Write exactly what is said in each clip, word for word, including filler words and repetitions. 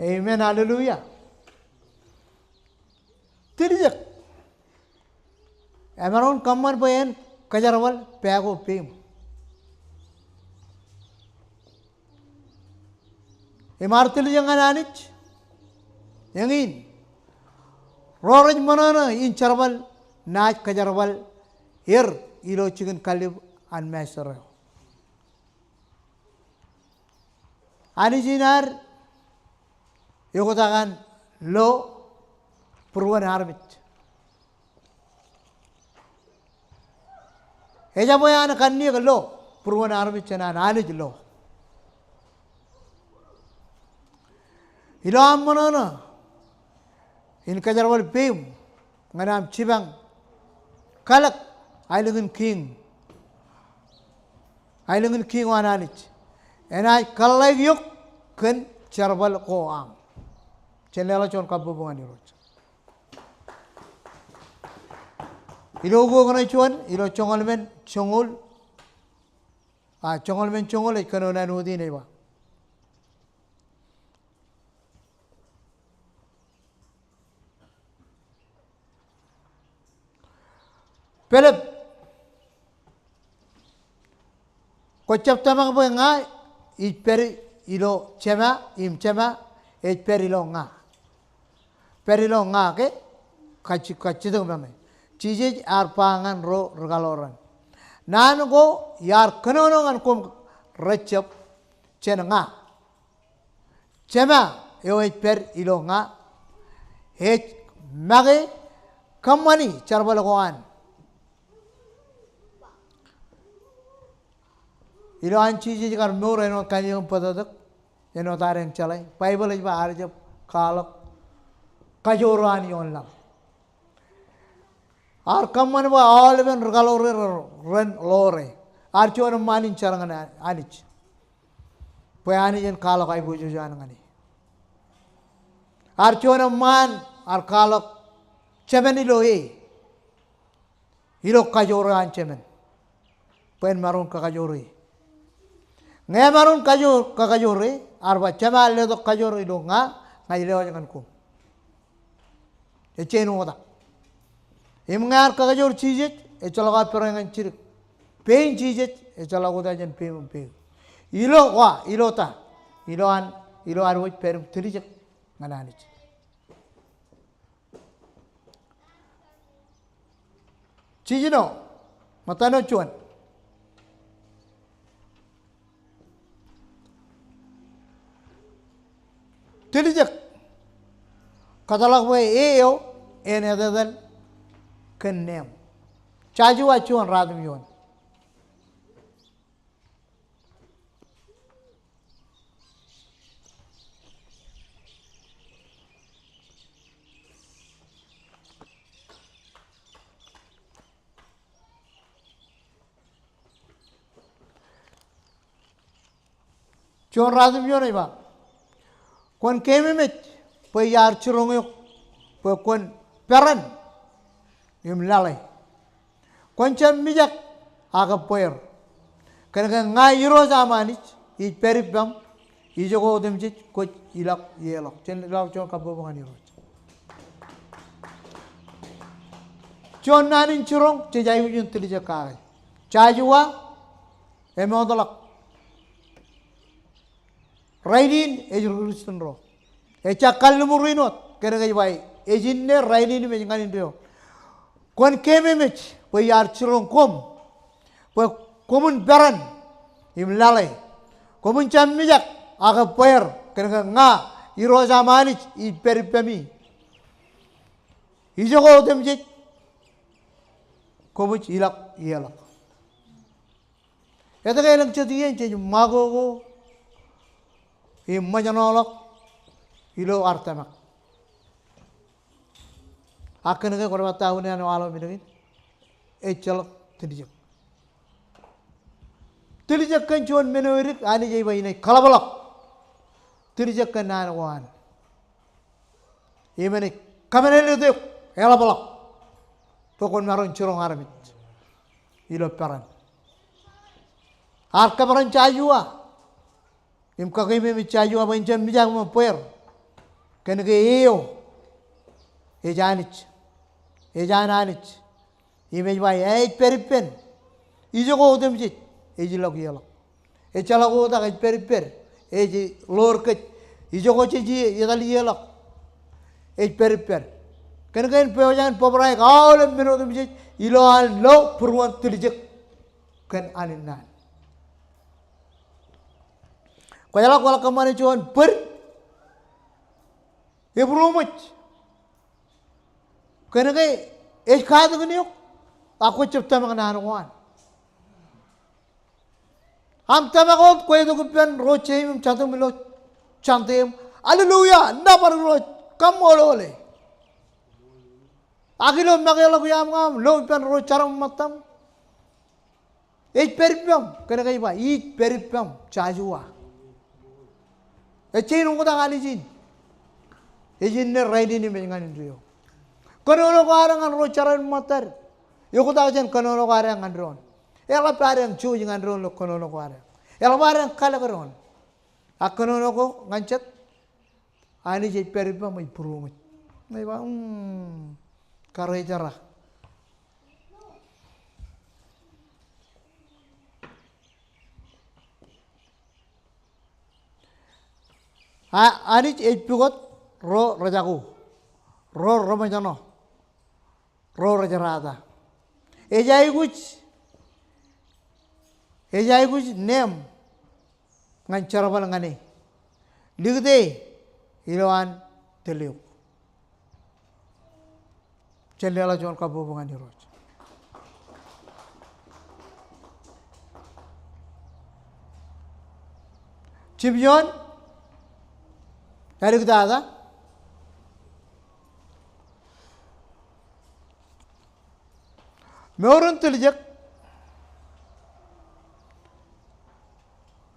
Amen, hallelujah. Tiljek emaroñ in kōṃṃan bwe en kōjerbal pā ko peiṃ. Im ar tiljek ñan Anij eñin, ro rej ṃōṇōṇō in jerbal naaj kōjerbal er ilo jikin kallib an Master eo. Anij in ad eoktak an lo būruon armej. Ejabwe an kanniōk lo būruon armej jān an Anij lo. Ilo aṃ ṃōṇōṇō in kōjerbal peiṃ ñan aṃ jipañ kalōk aelōñ in kiiñ, aelōñ in kiiñ eo an Anij, enaaj kōḷḷāik eok kōn jerbal ko aṃ. Jen leḷọk juon kabbokbok ñan Irooj. Ilo ukok ṇe juon, ilo joñoul emān joñoul, a, joñoul emān joñoul ej kōnono āinwōt in ej ba, Pilip, kwō jab tōmak bwe ña ij pād ilo Jema, im Jema ej pād ilo ña. Pād ilo ña ke, kajjitōk bwe ñe. Jisōs ear ba ñan ro rikaḷoran, naan ko iar kōnono ñan koṃ rejjab jān ña. Jema eo ej pād ilo ña ej make kōṃṃani jerbal ko an. Ilo an Jisōs kar mour āinwōt kanniōk im bōtōktōk, āinwōt ad eñjeḷā, Baibōḷ ej ba ear jab kwaḷọk kajoor eo an ioon laḷ. Ear kōṃṃan bwe aolepen rikaḷoran ren ḷoore. Ear juon eṃṃaan in jar ñan Anij bwe Anij en kwaḷọk aiboojoj eo an ñan e. Ear juon eṃṃaan ear kwaḷọk jemān ilo e, ilo kajoor eo an jemān, bwe en maroñ in kakajoor e. Ñe emaroñ in kajoor, kakajoor e, ear ba, Jema ear letok kajoor ilo ña, ña ij lewōj ñan koṃ. Ej jañin oktak. Im ñe ear kakajoor Jisōs, ejjeḷọk aō pere ñan jidik. Pein Jisōs ejjeḷọk oktak jān pein im pein. Ilo wa, ilo ta, ilo an, ilo ad wōj pād im tiljek ñan Anij. Jiljino, ṃōttan eo juon. Tiljek, kōtḷọk bwe e eo en etetal kōn neeṃ. Joshua juon, ratimjuon. Juon ratimjuon ej ba, kwōn keememej bwe iar jiroñ eok bwe kwōn peran im laḷe. Kwōn jab mijak ak ebbweer. Kōnke ña Irooj aṃ Anij ij pād ippaṃ, ijoko otemjej kwōj ilọk ieḷọk. Jen leḷọk juon kabbokbok ñan Irooj. Juon naan in jiroñ jej aikuj in tiljek kake. Joshua emootḷọk rainin ej ri Kūrjin ro. Ejjab kalliṃur in wōt, kōnke ej ba, ej inne, rainin im ej ñan indeeo. Kwōn keememej bwe iar jiroñ koṃ bwe koṃwin peran im laḷe. Koṃwin jab mijak ak ebbweer, kōnke ña Irooj aṃ Anij ij pād ippemi. Ijoko otemjej koṃij ilọk ieḷọk. Etke elōñ jet iien jej ṃakoko im ṃōjṇọḷọk ilo ad tōmak? Ak kōnke kwō bar ta unin an waḷọk men kein, ejjeḷọk tiljek. Tiljek kōn juon men eo edik Anij ej ba inaaj kaḷapḷọk. Tiljek kōn naan ko an. Im enaaj kōmālōtlōt eok eḷapḷọk bwe kwōn maroñ jiroñ armej ilo peran. Ear kōperan Joshua im kakeememej Joshua bwe en jab mijak im ebbweer. Kōn ke eo ej Anij, ej an Anij. Im ej ba ej pād ippān ijoko otemjej ej ilọk ieḷọk. Ejjeḷọk oktak ej pād ippād, ej ḷoor kōj. Ijoko jej etal ieḷọk ej pād ippād. Kōn ke en pojak in bōbrae aolep men otemjej ilo an lo būruon tiljek kōn ālinnaan. Kwōjeḷā kwōjeḷā kōṃṃane juon bōd ebūroṃōj. Kōn ke ej katakin eok, ak kwōj jab tōmak naan ko an. Aṃ tōmak wōt, kwōj itok ippān ro jeim im jatūṃ ilo Sunday im, hallelujah, nōbar Irooj, kaṃṃoolol e. Ak ilo make ḷọk iaam ñan aṃ, lo ippān ro jar im ṃōttaṃ. Ej pād ippaṃ, kōn ke ej ba, ij pād ippaṃ, Joshua. Ej jañin oktak Anij in. Ej inne, rainin im ej ñan indeeo. Kōnono ko ad ñan ro jar im ṃōttad eoktak jān kōnono ko ad ñan doon. Eḷap ad jouj ñan doon ilo kōnono ko ad. Eḷap ad kalōk doon. Ak kōnono ko ñan jet, Anij ej pād ippaṃ ej būroṃōj. Ej ba, mm, karijer eo. A, Anij ej pukot ro rejako, ro reṃōjṇọ, ro rejerata. Ej aikuj, ej aikuj neeṃ ñan jerbal ñan e. Likūt e ilowaan tōl eok. Jen leḷọk juon kabbokbok ñan Irooj. Jimjuon, āliktata. Mour in tiljek,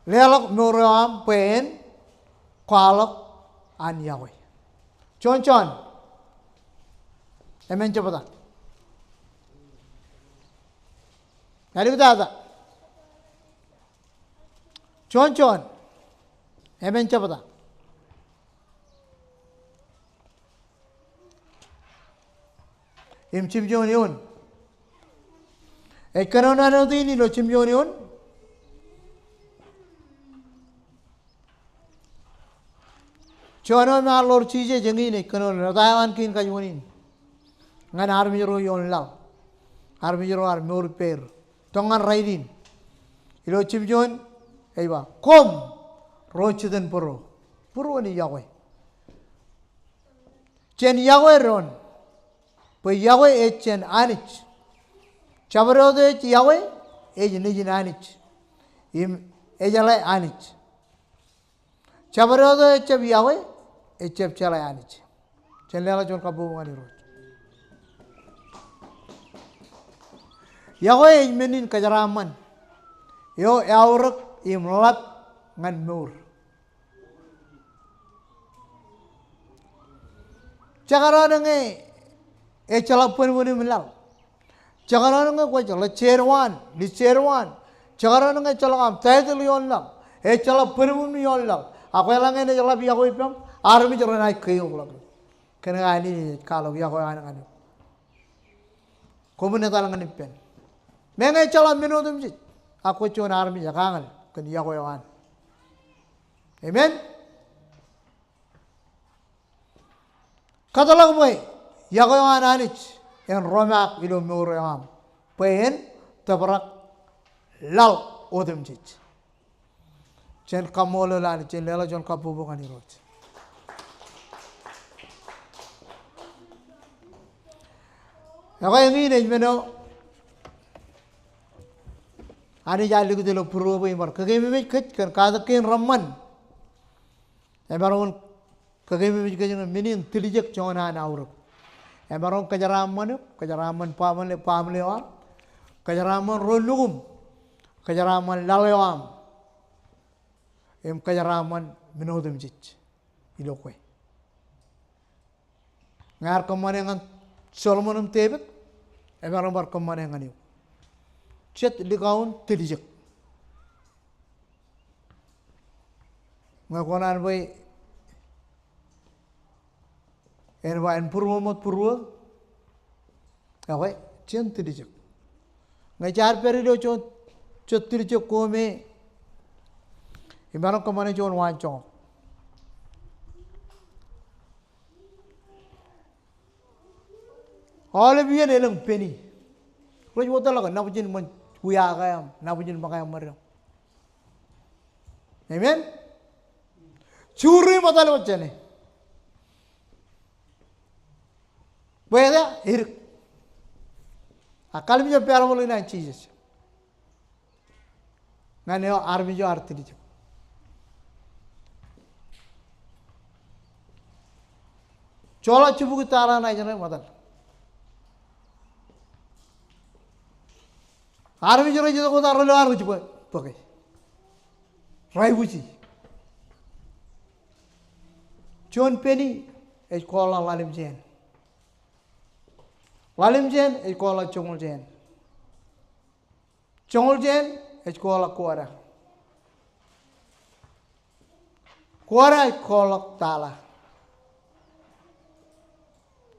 leḷọk mour eo aṃ bwe en kwaḷọk an yokwe. Juon Jon, emān jebta. Āliktata. Juon Jon, emān jebta. Im jimjuon eoon. Ej kōnono āinwōt in ilo jimjuon eoon. Juon eo me ear ḷoor Jisōs eñin ej kōnono, ta eo an kein kajuon in ñan armej ro ioon laḷ, armej ro ear mour ippāer. Tok ñan rainin. Ilo jimjuon, ej ba, koṃ ro jitōnbōro, būruon yokwe, jen yokwe doon, bwe yokwe ej jān Anij. Jabdewōt eo ej yokwe ej nejin Anij, im ejeḷā Anij. Jabdewōt eo ejjab yokwe ejjab jeḷā Anij. Jen leḷọk juon kabbokbok ñan Irooj. Yokwe ej men in kōjeraaṃṃan eo eaorōk im ḷap ñan mour. Jekdọọn ñe ejjeḷọk bōnbōn im laḷ. Jekdọọn ñe kwōj ḷōjjeed waan, ḷōjjeed waan. Jekdọọn ñe ejjeḷọk aṃ title ioon laḷ, ejjeḷọk bōnbōn ioon laḷ, ak kwōjeḷā ñe enaaj ḷap yokwe ippaṃ, armej renaaj keokḷọk eok. Kōn ke Anij ej kwaḷọk yokwe eo an ñan eok. Koṃwin etal ñan ippān. Meñe ejjeḷọk men otemjej, ak kwōj juon armej ekañal kōn yokwe eo an. Amen. Kōtḷọk bwe yokwe eo an Anij en romaak ilo mour eo aṃ bwe en tōprak laḷ otemjej. Jen kaṃṃoolol Anij, jen leḷọk juon kabbokbok ñan Irooj. Ekwe eñin ej men eo Anij ear likūt ilo būruō bwe en bar kōkeememej kōj kōn katak kein reṃṃan. Emaroñ in kōkeememej kōj ñan men in tiljek joñan an aorōk. Emaroñ kōjeraaṃṃan eok, kōjeraaṃṃan baaṃle, baaṃle eo aṃ, kōjeraaṃṃan ro lukuṃ, kōjeraaṃṃan laḷ eo aṃ, im kōjeraaṃṃan men otemjej ilo kwe. Ñe ear kōṃṃane ñan Solomon im Devid, emaroñ bar kōṃṃane ñan eok. Jet likao in tiljek. Ñe kōṇaan bwe En ba en būruō ṃōt būruō. Ekwe, jen tiljek. Ñe jaar pād ilo juon, juon tiljek ko me imaroñ kōṃṃane juon waanjoñak. Aolep iien elōñ peni. Rej wōtlọk nabōjin ṃōn wiaak eo aṃ, nabōjin ṃōk eo aṃ ṃōd eo. Amen. Juri ṃōttan wōt jāne. Bwe ej edik. A kallimjek parable in an Jisōs ñan eo armej eo ear tiljek. Joḷọk jibukwi tala ṇa ej ṇe ṃōttan. Armej rej itok wōt arro ilo armej bwe, bōke. Rej buji. Juon peni ej koḷḷọk ḷalem jān. Ḷalem jān ej koḷḷọk joñoul jān. Joñoul jān ej koḷḷọk kwōda. Kwōda ej koḷḷọk tala.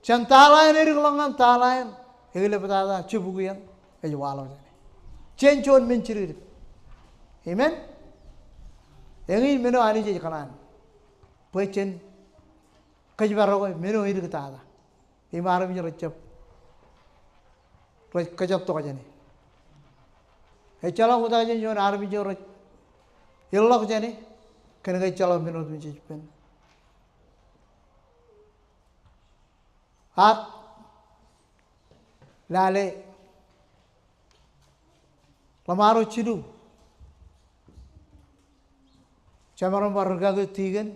Jān tala eṇ edik ḷọk ñan tala eṇ, eklep tata jibukwi eṇ ej waḷọk jāne. Jān juon men jidikdik. Amen. Eñin men eo Anij ej kōṇaan. Bwe jen kōjparok men eo edik tata. Im armej rej jab, rej kōjattok jāne. Ejjeḷọk oktak jān juon armej eo rej ilọk jāne, kōnke ejjeḷọk men otemjej ippān. Ak lale ḷōṃaro jilu, jemaroñ bar rikaki tikōn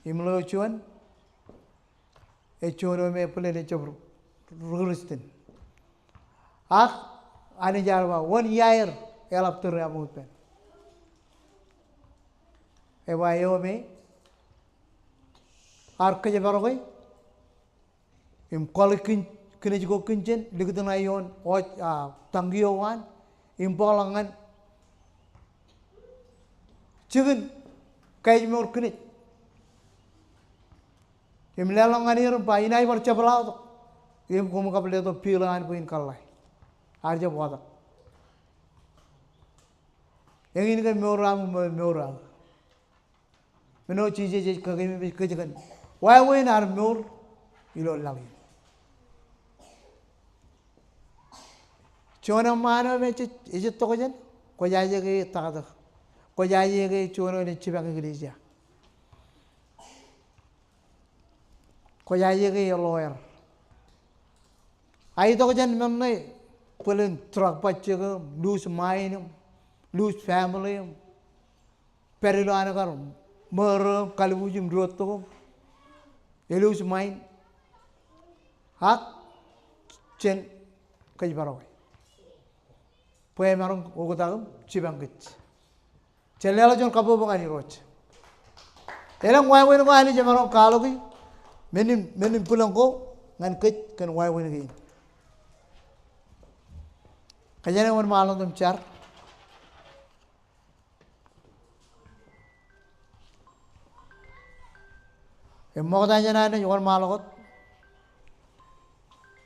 im ḷeo juon, ej juon eo me bōlen ejab ri-, ri-Kristian. Ak Anij ear ba, wōn iaer eḷap tōre aṃ ippān? Eba eo me ear kōjparoke im kwaḷọk kiin, kinej ko kiin jān, likūt ṇa ioon, oj, a, tañki eo waan, im bōkḷọk ñan jikin kaejmour kinej. Im leḷọk ñan er im ba, inaaj bar jepḷaaktok. Im koṃ kab letok bill eo an bwe in kōḷḷā. Ear jab watōk. Eñin ke mour eo aṃ, mo-, mour eo aō. Men eo Jisōs ej kakememej kōj kōn wāween ad mour ilo laḷ in. Juon eṃṃaan eo me ej, ej itok jān, kwōjaje ke taktok. Kwōjaje ke juon eo ej jipañ eklejia. Kwōjaje ke lawyer. A itok jān men ṇe bōlen drug bajjek im, lose mind im, lose family im, pād ilo an kar murder im, kalbuuj im, diwōjtok im, e lose mind. Ak jen kōjparoke. Bwe emaroñ oktak im jipañ kōj. Jen leḷọk juon kabbokbok ñan Irooj. Elōñ wāween ko Anij emaroñ kwaḷọki, men in, men in bwilōñ ko ñan kōj kōn wāween kein. Kōjeañ wōnṃaanḷọk im jar. Im ṃokta jān an naaj wōnṃaanḷọk wōt.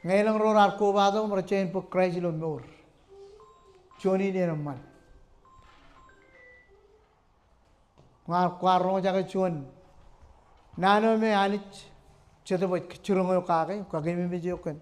Ñe elōñ ro raar kobatok im rej jañin bōk Kraist ilo mour, juon in eṃṃan. Ña kwaar roñjake juon naan eo me Anij Jetōb ej jiroñ eok kake, kakememej eok kōn